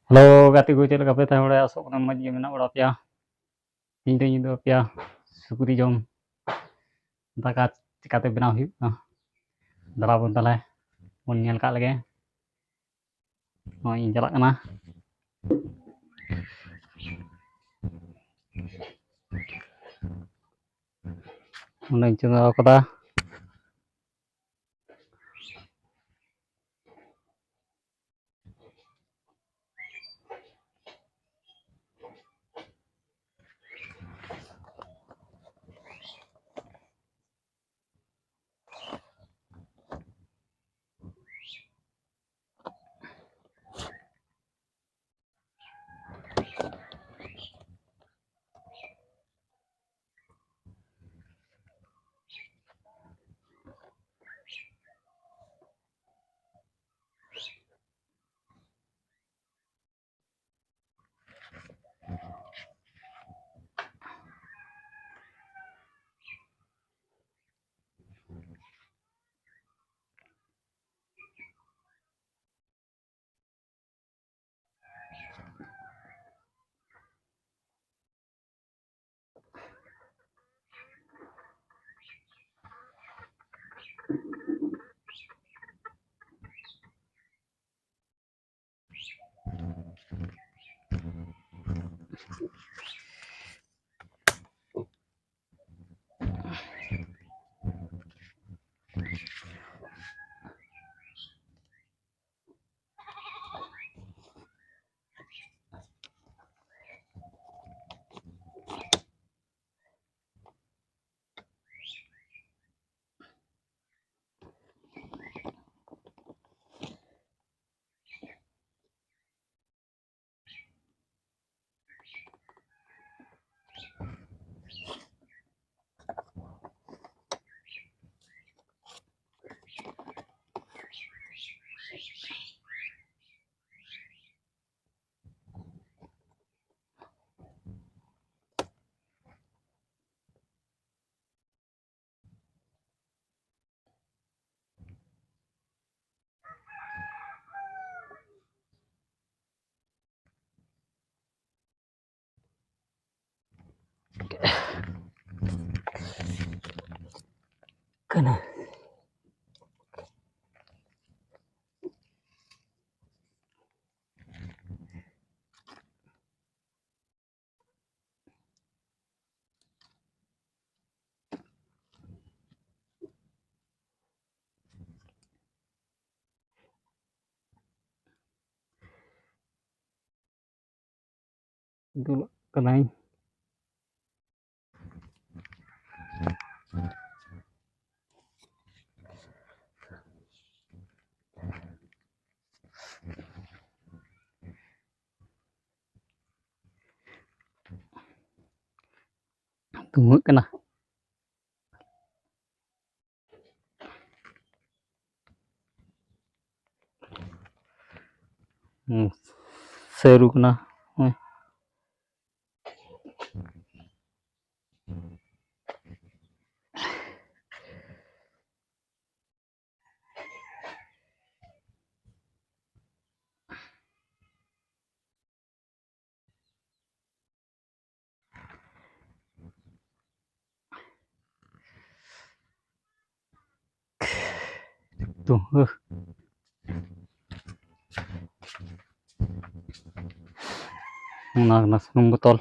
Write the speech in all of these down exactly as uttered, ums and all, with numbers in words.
Hello ᱜᱟᱛᱮ ᱠᱚ, ᱪᱮᱫ ᱞᱮᱠᱟ ᱯᱮ ᱛᱟᱦᱮᱸ ᱵᱟᱲᱟᱭᱟ? ᱟᱥᱚᱜ ᱠᱟᱱᱟ ᱢᱚᱡᱽ ᱜᱮ ᱢᱮᱱᱟᱜ ᱵᱟᱲᱟ ᱯᱮᱭᱟ᱾ ᱤᱧ ᱫᱚᱧ ᱩᱫᱩᱜ ᱟᱯᱮᱭᱟ ᱥᱩᱠᱨᱤ ᱡᱚᱢ ᱫᱟᱠᱟ ᱪᱤᱠᱟᱛᱮ ᱵᱮᱱᱟᱣ ᱦᱩᱭᱩᱜᱼᱟ᱾ ᱫᱮᱞᱟ ᱵᱚᱱ ᱛᱟᱦᱞᱮ ᱵᱚᱱ ᱧᱮᱞ ᱠᱟᱜ ᱞᱮᱜᱮ᱾ ᱱᱚᱜᱼᱚᱭ ᱤᱧ ᱪᱟᱞᱟᱜ ᱠᱟᱱᱟ᱾ ᱚᱸᱰᱮᱧ ᱪᱚᱸᱫᱟ ᱟᱠᱟᱫᱟ᱾ ᱠᱟᱱᱟ᱾ ᱫᱩᱞᱟᱜ ᱠᱟᱹᱱᱟᱹᱧ᱾ ᱫᱷᱩᱣᱟᱹᱜ ᱠᱟᱱᱟ᱾ ᱦᱩᱸ, ᱥᱟᱹᱨᱩ ᱠᱟᱱᱟ᱾ ᱦᱩᱸ᱾ ᱛᱚ, ᱦᱟᱹ᱾ ᱚᱱᱟ ᱠᱟᱱᱟ ᱥᱩᱱᱩᱢ ᱵᱳᱛᱚᱞ᱾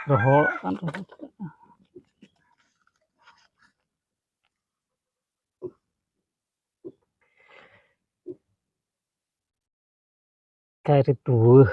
ᱨᱚᱦᱚᱲ ᱠᱟᱱ ᱨᱚᱦᱚᱲ ᱠᱟᱱᱟ᱾ ᱠᱟᱭᱨᱮ ᱛᱩᱣᱟᱹ᱾